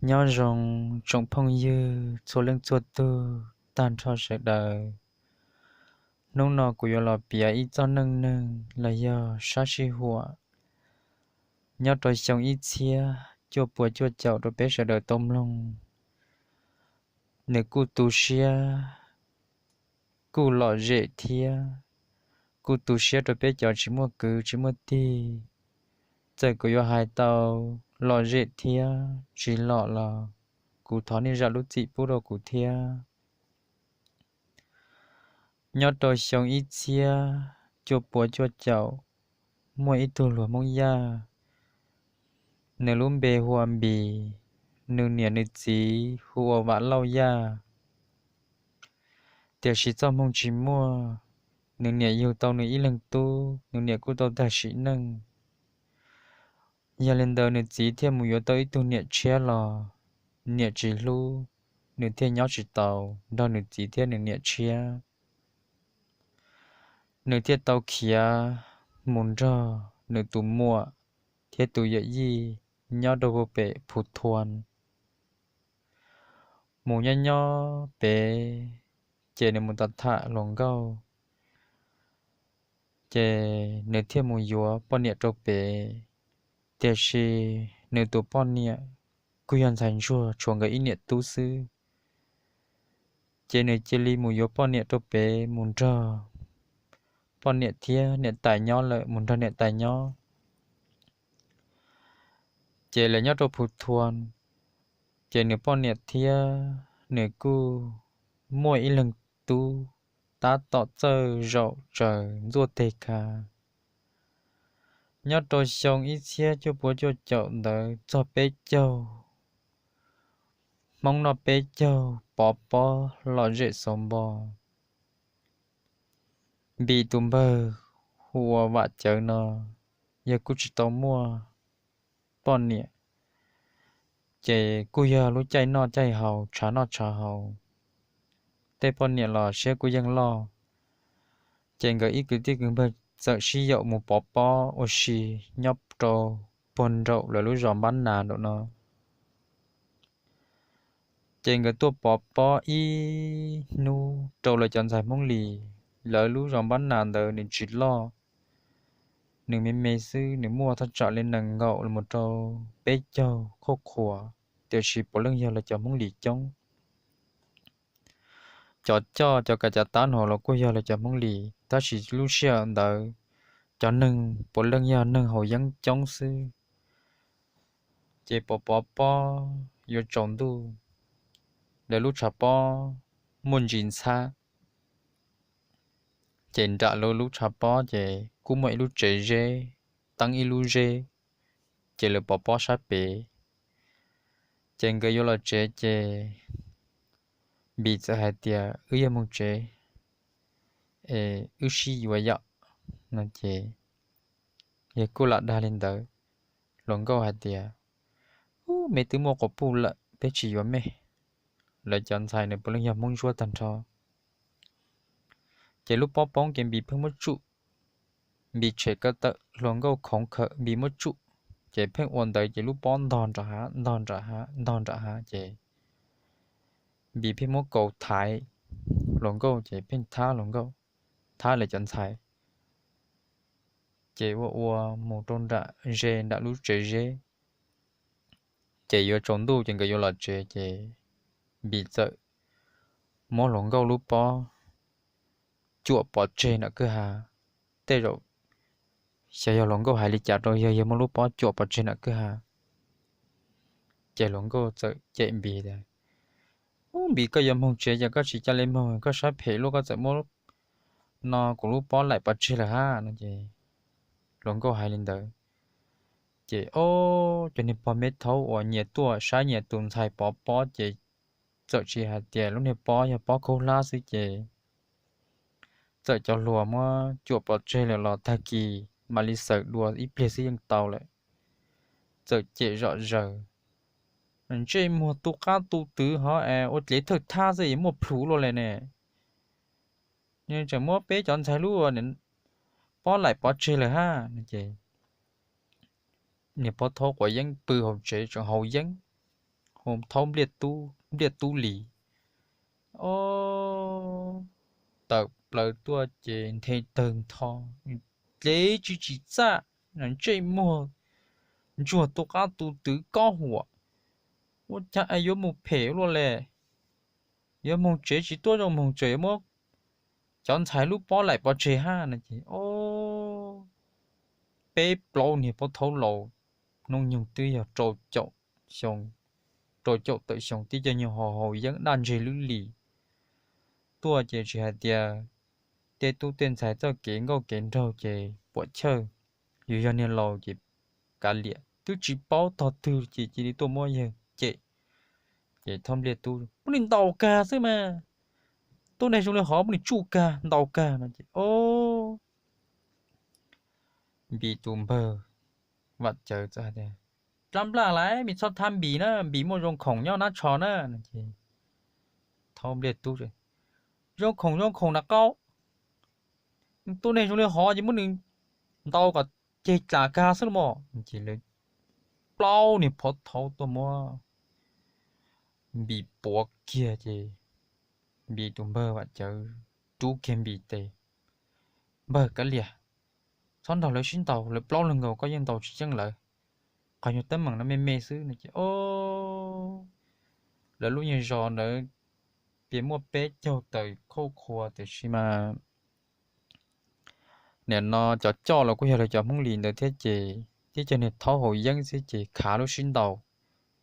Nyob zoo tsoom phooj ywg txhua leej txhua tug tag nrho sawv daws. Hnub no kuv yuav los piav ib txoj neej neeg los yog sab sij huam nyob rau xyoo ib txhiab cuaj puas cuaj caum rau peb sawv daws tau mloog. Nws kuj tu siab, kuj lom zem thiab, kuj tu siab rau peb cov tsis muaj kwv tsis muaj tij. Txawm kuv yuav hais tau lom zem thiab tsis lom los kuv thov nej zam lub txim pub rau kuv thiab. Nyob rau xyoo ib txhiab cuaj puas cuaj caum, muaj ib tug hluas Hmoob Yaj, nws lub npe hu ua Npis, nws niam nws txiv hu ua Vam Lauj Yaj. Tiam sis txoj hmoo tsis muaj, nws niam yug tau nws ib leeg tub, nws niam kuj tau tag sim neej. Yog li ntawd nws txiv thiaj mus yuav tau ib tug niam tshiab los, niam tsis hlub, nws thiaj nyob tsis tau nrog nws txiv thiab nws niam tshiab. Nws thiaj tau khiav mus nrog nws tus muam thiab tus yawm yij nyob rau puag pem Phu Thuan. Mus nyob nyob pem, ces nws mus tham hluas nkauj, ces nws thiaj mus yuav poj niam rau pem. Tiam sis nws tus poj niam kuj yog ntxhais ntsuag tshuav nkawd ib niam tub xwb. Ces nws cia li mus yuav poj niam rau pem, mus nrog poj niam thiab niam tais nyob lawm, mus nrog niam tais nyob. Ces lawv nyob rau Phu Thuan, ces nws poj niam thiab nws kuj muaj ib leeg tub tab tom txawj zaum tsaws ntxuaj teg kha. Nyob rau xyoo ib txhiab cuaj puas cuaj caum ntawd txog peb caug, Hmoob noj peb caug pov pob lom zem xauv npo. Npis tus npawg hu ua Vam Cawv no, yog kuj tsis tau muaj poj niam, ces kuj yog lub caij noj caij haus, tshav noj tshav haus, tej poj niam los siab kuj yeej loj. Ces nkawd ib kwv tij kwv npawg txawm sib yaum mus pov pob ua si nyob rau puag nraum lawv lub zos Npab Nas nraum no. Ces nkawd tuaj pov pob ib hnub rau lawv cov ntxhais Hmoob Lis. Lawv lub zos Npab Nas ntawd nws tsis loj, nws me me xwb, nws muaj thaj tsam li nees nkaum los rau peb caug qhuav qhuav, tiam sis puav leej yog lawv cov Hmoob Lis coob. Cov coj cov kav cav tab no los kuj yog lawv cov Hmoob Lis, tab sis lub sij hawm ntawd cov neeg puav leej yog neeg haus yeeb coob xwb. Ces pov pov pob yuav tsaus ntuj, lawv lub tshav pob muaj ntsis ntxhab, ces nram lawv lub tshav pob ces kuj muaj ib lub tsev zeb, teeb ib lub zeb, ces lawv pov pob sab pem. Ces nkawd yuav los tsev ces Npis txawm hais tias, Wb yuav mus tsev, wb sib yuav yom, no ces yawg kuj lam dag li ntawd. Hluas nkauj hais tias, Ub, me twb muaj quas puj lawm, peb tsis yuav me. Lawv cov ntxhais nws puav leej yog Hmoob Ntsuab tag nrho. Ces lub pob poob ces Npis pheej muab tsuj, Npis tshem kaw tawm, hluas nkauj khoov khawm Npis muab tsuj, ces pheej ua ntawd ces lub pob ntog nram hav, ntog nram hav, ntog nram hav ces Npis pheej muab kaus thaiv hluas nkauj ces pheej thab hluas nkauj, thab lawv cov ntxhais. Ces ua ua mus rau nram ze nram lub tsev zeb, ces yuav tsaus ntuj ces nkawd yuav los tsev ces Npis txawm muab hluas nkauj lub pob cuam pov tseg nram kwj ha. Tej zaum xyov yog hluas nkauj hais li cas rau yawg, yawg muab lub pob cuam pov tseg nram kwj ha. Ces hluas nkauj txawm cem Npis tias, Ub, Npis, koj yuav moog tsev ces koj tsis ca le moog, koj saib phem luaj, koj txawm muab no kuv lub pob laim pov tseg lawm hab, no ces hluas nkauj hais li ntawd. Ces ob cov niag pog me thaub uas nyias tuaj saib nyias tus ntxhais pov pob ces txawm tsis hais tias lub niag pob yog pob khaub hlab xwb ces txawm cov hluas muab cuam pov tseg lawm los tag kis mam li xaws dua ib pliag xwb yeej tau lawm. Txawm cem zom zaws, Ntsej muag tu qab tu twv hov es ua dlev thawj thab xwb es muaj plhus luaj li ne. Tseem muab peb cov ntxhais lub pob laim pov tseg lawm hab, no ces niag pog thaub quav yeeb pw hauv tsev tseem haus yeeb, mus thaub npliaj tub li. Ob, tawm plaws tuaj ces nthe tawg ntho, dlev tsis tsim txaj, ntsej muag ntsuag tu qab tu twv kob huam. Ua cas yuav mus phem luaj le, yuav moog tsev tsis tuaj zoo moog tsev, yuav muab cov ntxhais lub pob laim pov tseg hab no ces ob, peb plaub niag pob thaub laus, hnub nyoog twb yog rau caum tawm xyoo, tib co nyuag haus yeeb daj ntseg lwb lis tuaj ces tsis hais tias tej tub tej ntxhais txoj kev nkauj kev nraug ces puam chawj, yus yog niag laus ces kav liam, twb tsis paub tog twg ces cia li tuaj muab yawg cem. Ces thaub npliaj tub, muab nws ntaus kag xwb mas, tuab neeg zoo li hov muab nws tsuj kag ntaus kag no ces ob, Npis tus npawg Vam Cawv txawm hais tias, dlaab nplaj lawm, mej txhob thab Npis na, Npis muaj zoo khoom nyob nab tsho na. Thaub npliaj tub, zoo khoom zoo khoom na qaub, tuab neeg zoo li hov ces muab nws ntaus kom ceg dlam kag xwb los mas. Ces lawv plaub niag phov thaub tuaj muab Npis puav kiag ces Npis tus npawg Vam Cawv rub kiag Npis tes, npawg kav liam, txhob nrog lawv sib ntaus, lawv plaub leeg nkaus koj yeej ntaus tsis yeej lawv, qhov nyuag teeb meem no me me xwb no ces ob, lawv lub nyuag zos ntawd pias muaj peb caug tawm khauj qhua tiam sis mas nim no cov coj los kuj yog lawv cov Hmoob Lis ntawd thiab ces tib co niag thaub haus yeeb xwb ces khav lub sib ntaus,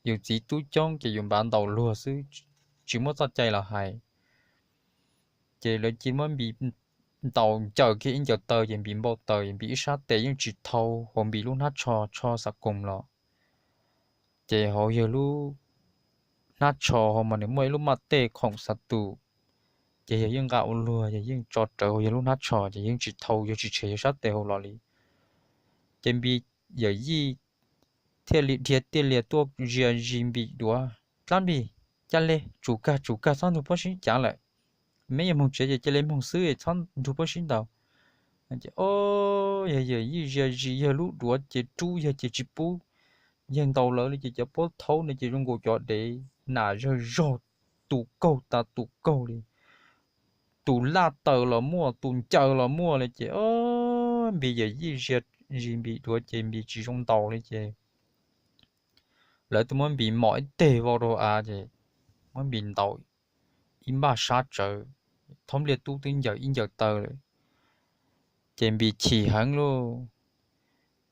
yus txiv tub coob ces yus npav ntaus luag xwb, tsis muab txoj cai los hais. Ces lawv cia muab Npis ntaus ncaws kiag ib ncaws taw ces Npis npau taws, Npis ib sab tes yeej tsis thau hauv Npis lub hnab tsho, tsho xav koos los. Ces hauv yawg lub hnab tsho hauv mas nws muaj ib lub maj tej khoom xav tus, ces yawg yeej nqa ua luag, yawg yeej tso rawv hauv yawg lub hnab tsho ces yeej tsis thau, yawg tsis tshem yawg sab tes hauv los li. Ces Npis yawm yij thiaj li dhia tiaj lias tuaj zia zis Npis duav, dlaab Npis, ca le tsum kag tsum kag txhob nrug puab sib cav lawm, meb yuav moog tsev ces ca le moog xwb txhob nrug puab sib ntaus. Ces ob, yawg yawm yij zia zis yawg lub duav ces rub yawg ces tsis pub yawg ntaus lawv li ces cov puab thaub no ces zoo nkaus cov dev nam zawg zog, tus kaug tas tus kaug li, tus laj taws los muaj, tus ncaws los muaj li ces ob, Npis yawm yij zia zis Npis duav ces Npis tsis zoo ntaus li ces lawv twb muab Npis mom ib teg vau rau av ces muab Npis ntaus ib npaj sab tsawv, thaub npliaj tub twb ncaws ib ncaws taw lawm. Ces Npis chim heev lauj,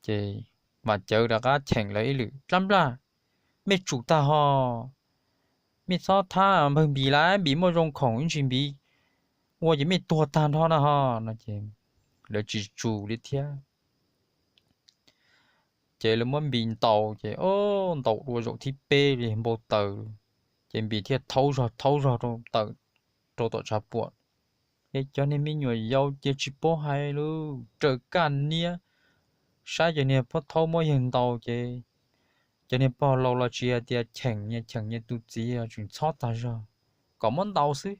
ces Vam Cawv rov qab cheem lawv ib lwm, dlaab nplaj, mej tsum tag hos, mej txhob thab npawg Npis lawm, Npis muaj zoo khoom ib ntsis Npis ua ces mej tuag tag nrho na ho no ces lawv tsis tsum li thiab. Ces lawv muab Npis ntaus ces ob, ntaus dua zaum thib peb li npau taws, ces Npis thiaj thaub zog thaub zog rau tawm rau tom tshav puam. Ces cov niag me nyuam yaus ces tsis paub hais lub raws kaj niab, saib cov niag pog thaub muab yawg ntaus ces cov niag pog laus los tsis hais tias cheem nyias cheem nyias tus txiv tseem txhob tag zog kom muab ntaus xwb.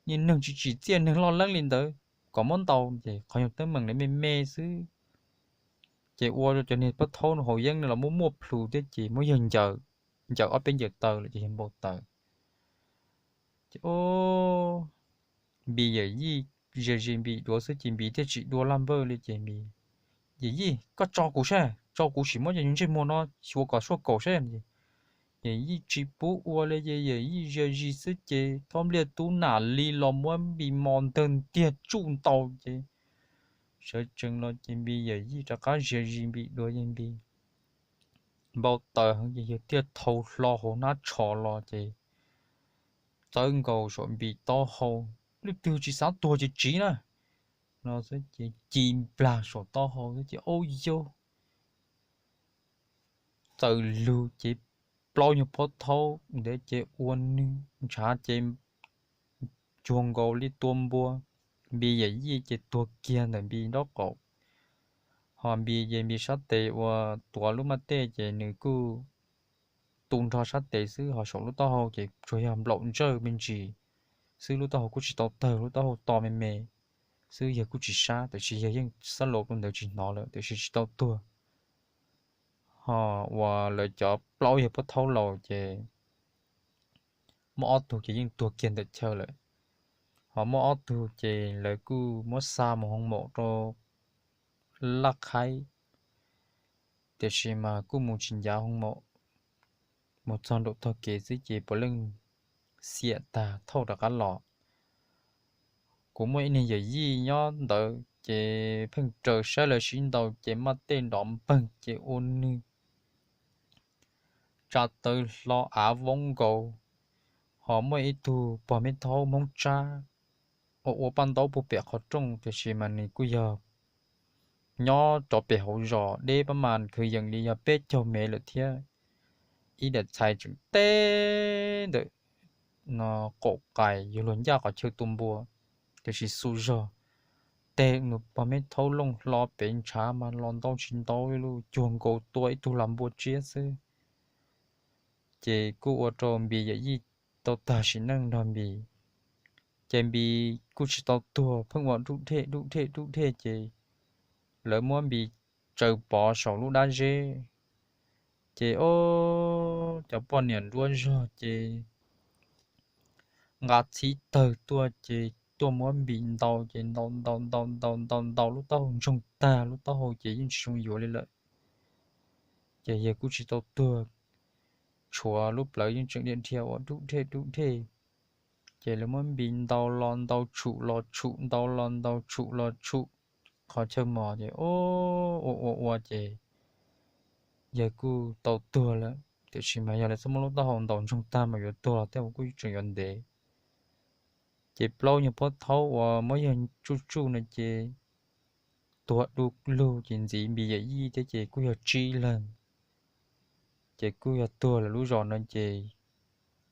Nyias neeg tsis tsim txiaj neeg loj leeb li ntawd kom muab ntaus ces qhov nyuag teeb meem li me me xwb. Ces ua rau cov niag pog thaub haus yeeb no los muaj muaj plhus thiab ces muab yawg ncaws, ncaws ob peb ncaws taw lawm ces yawg npau taws. Ces Npis yawm yij zia zis Npis duav xwb ces Npis thiaj tsis dua laj npawj li ces Npis, yawm yij koj tso kuv saib, tso kuv sim muab cov ntsej muag no xyuas kom suaj kaum saib. Yawm yij tsis pub ua li ces yawm yij zia zis xwb ces thaub npliaj tub nam li los muab Npis mos ntawg ntiag tsuj ntaus ces sawv tsees los ces Npis yawm yij rov qab zia zis Npis duav ces Npis npau taws heev ces yawg thiaj thau hlo hauv hnab tsho los ces txawb nkaus saum Npis taub hau, leej twg tsis xav tuag ces tsiv na no xwb ces ci nplag saum taub hau xwb ces ua yau txawm lug ces plaub nyuag pov thaub ntawd ces ua nwg ntshav ces cuag nkaus li tua npua. Npis yawm yij ces tuag kiag ntawm Npis nraub qaum. Ho Npis ces Npis sab tes uas tuav lub maj tej ces nws kuj tu nrho sab tes xwb, ho saum lub taub hau ces tsuas yog nplaum ntsawj me ntsis xwb, lub taub hau kuj tsis tau tawg, lub taub hau to me me xwb, yawg kuj tsis sab, tab sis yawg yeej xab laus rau ntawd tsis hnov lawm, tab sis tsis tau tuag. Ho uas lawv cov plaub yawg pov thaub laus ces muaj ob tug ces yeej tuag kiag ntawm chaw lawm. Ho muaj ob tug ces lawv kuj muab xa mus hoo maum rau Laj Khaib, tiam sis mas kuj mus tsis ncav hoo maum, mus txog nraum tog kev xwb ces puav leej xiam tag thauj rov qab los. Kuv muaj ib niag yawm yij nyob ntawd ces pheej raws saib lawv sib ntaus ces maj tej nrov npeeg ces ua nwg tsa tawv hlo av voob nkaus. Ho muaj ib tug pog me thaub Hmoob Tsab uas ua paj ntaub puag pem qhov rooj, tiam sis mas nws kuj yog nyob rov pem hauv zos deb pab mas kwv yees li yog peb caug mev lawm thiab. Ib daim txhais tseem teb ntawm no qaum qais yuav luag ncaj qhov chaw tua npua, tiam sis xu zog teg nws pog me thaub looj hlo pem ntshav mas los ntau tsis ntau li, cuag nkaus tua ib tug las npua tsiab xwb. Ces kuj ua rau Npis yawm yij tau tag sim neej nrog Npis. Ces Npis kuj tsis tau tuag, pheej ua dub dhej dub dhej dub dhej ces lawv muab Npis tsaws pov saum lub dab zeb. Ces o, cov poj niam nruab zog ces nqa txhib tawg tuaj ces tuaj muab Npis ntaus ces ntaus ntaus ntaus ntaus ntaus ntaus lub taub hau ntsoog tag, lub taub hau ces yeej tsis zoo yuav li lawm. Ces yawg kuj tsis tau tuag, tshuav lub plawv yeej tseem dhia dhia ua dub dhej dub dhej. Ces lawv muab Npis ntaus los ntaus tshum los tshum, ntaus los ntaus tshum los tshum qhov chaw mos ces ua ua ua ces yawg kuj tau tuag lawm, tiam sis mas yog lawv txhob muab lub taub hau ntaus ntsoog tag mas yuav tuag los tej uas kuj tseem yuav ntev. Ces plaub nyuag pob thaub uas muab yawg tsuj tsuj no ces tuag du lug ces ntxiv Npis yawm yij thiab ces kuj yog tsib leeg. Ces kuj yog tuag lawm lub zos no ces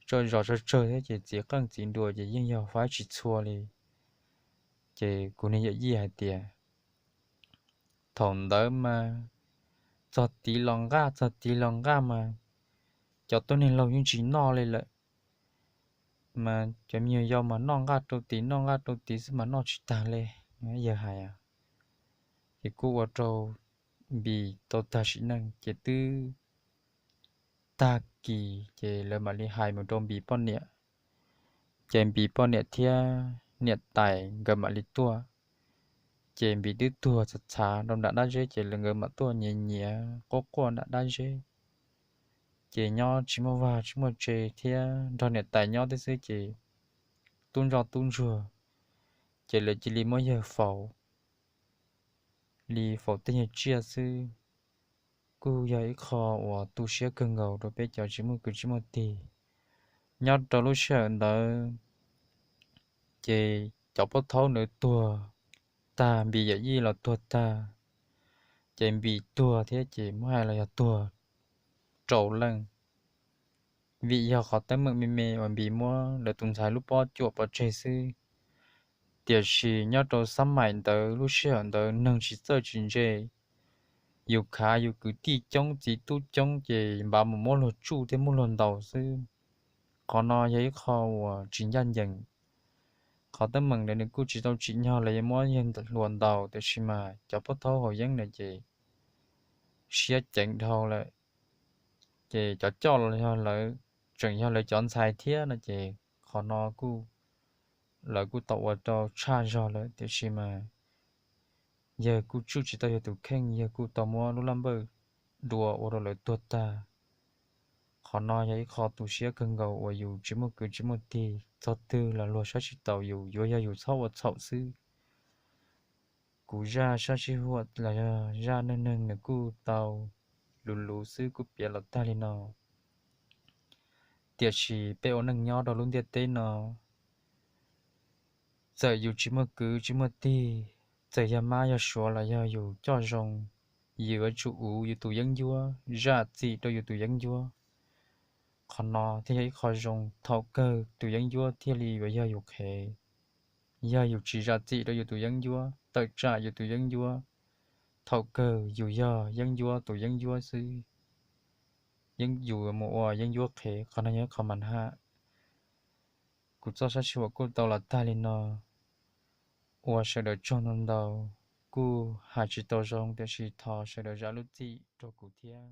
tso zos tsawg tsawg thiab ces txiv qeej txiv nruas ces yeej yog faib tsis txhua li. Ces kuv niag yawm yij hais tias thaum ntawd mas txog tid los nqaj, txog tid los nqaj mas cov tuab neeg laug yeej tsis noj li lawm, mas cov me nyuam yau mas noj nqaj rau tid noj nqaj rau tid xwb mas noj tsis tag li. Yawg hais, ces kuj ua rau Npis tau tag sim neej ces twb tag kis ces lawv mam li hais mus rau Npis poj niam. Ces Npis poj niam thiab niam tais nkawd mam li tuaj. Ces Npis twb tuag txhav txhav rau nram dab zeb ces nkawd mam tuaj nyiav nyiav quaj quaj nram dab zeb. Ces nyob tsis muaj vaj tsis muaj tse thiab nrog niam tais nyob tib xwb ces tub ntsoj tub ntsuag, ces lawv cia li muab yawg faus li faus tej nyuag tsiaj xwb. Kuj yog ib qho uas tu siab kawg nkaus rau peb cov tsis muaj kwv tsis muaj tij. Nyob rau lub sij hawm ntawd ces cov pob thaub ntawd tuag tag, Npis yawm yij los tuag tag, ces Npis tuag thiab ces muab hais los yog tuag rau leej, vim yog qhov teeb meem me me uas Npis muab lawv tus ntxhais lub pob cuam pov tseg xwb. Tiam sis nyob rau xab maim ntawd lub sij hawm ntawd neeg tsis txawj tsis ntse, yus khav yus kwv tij coob txiv tub coob ces npav mus muab luag tsuj thiab muab luag ntaus xwb. Qhov no yog ib qho uas tsis ncaj ncees. Qhov teeb meem ntawd nws kuj tsis tau tsim nyog los yog muab yawg hluas ntaus, tiam sis mas cov pob thaub haus yeeb na ces siab ceev dhau lawm. Ces cov coj los yog lawv, tseem yog lawv cov ntxhais thiab no ces qhov no kuj, lawv kuj tau ua rau tshaj zog lawm, tiam sis mas yawg kuj tsuj tsis tau yawg tus kheej, yawg kuj tau muab lub laj npawj dua ua rau lawv tuag tag. Qhov no yog ib qho tu siab kawg nkaus uas yus tsis muaj kwv tsis muaj tij, txog twg los luag saib tsis taus yus, yuav yog yus txhob ua txhaum xwb. Kuv zaj sab sib huam los yog zaj neej neeg nws kuj tau luv luv xwb, kuj piav los tag li no. Tiam sis peb ua neej nyob rau lub ntiaj teb no, txawm yus tsis muaj kwv tsis muaj tij, txawm yog mab yog suav los yog yus coj zoo, yus yuav tsum uv yus tus yeeb ncuab, zam txim rau yus tus yeeb ncuab. Qhov no thiaj yog ib qho zoo, thaum kawg tus yeeb ncuab thiaj li yuav yog yus qhev. Yog yus tsis zam txim rau yus tus yeeb ncuab, tawm tsam yus tus yeeb ncuab, thaum kawg yus yog yeeb ncuab tus yeeb ncuab xwb. Yeeb, yus mus ua yeeb ncuab qhev, qhov no yog ib qho mas ham. Kuv txoj sab sib huam kuj tau los tag li no. Ua sawv daws tsaug ntau ntau, kuj hais tsis tau zoo tiam sis thov sawv daws zam lub txim rau kuv thiab.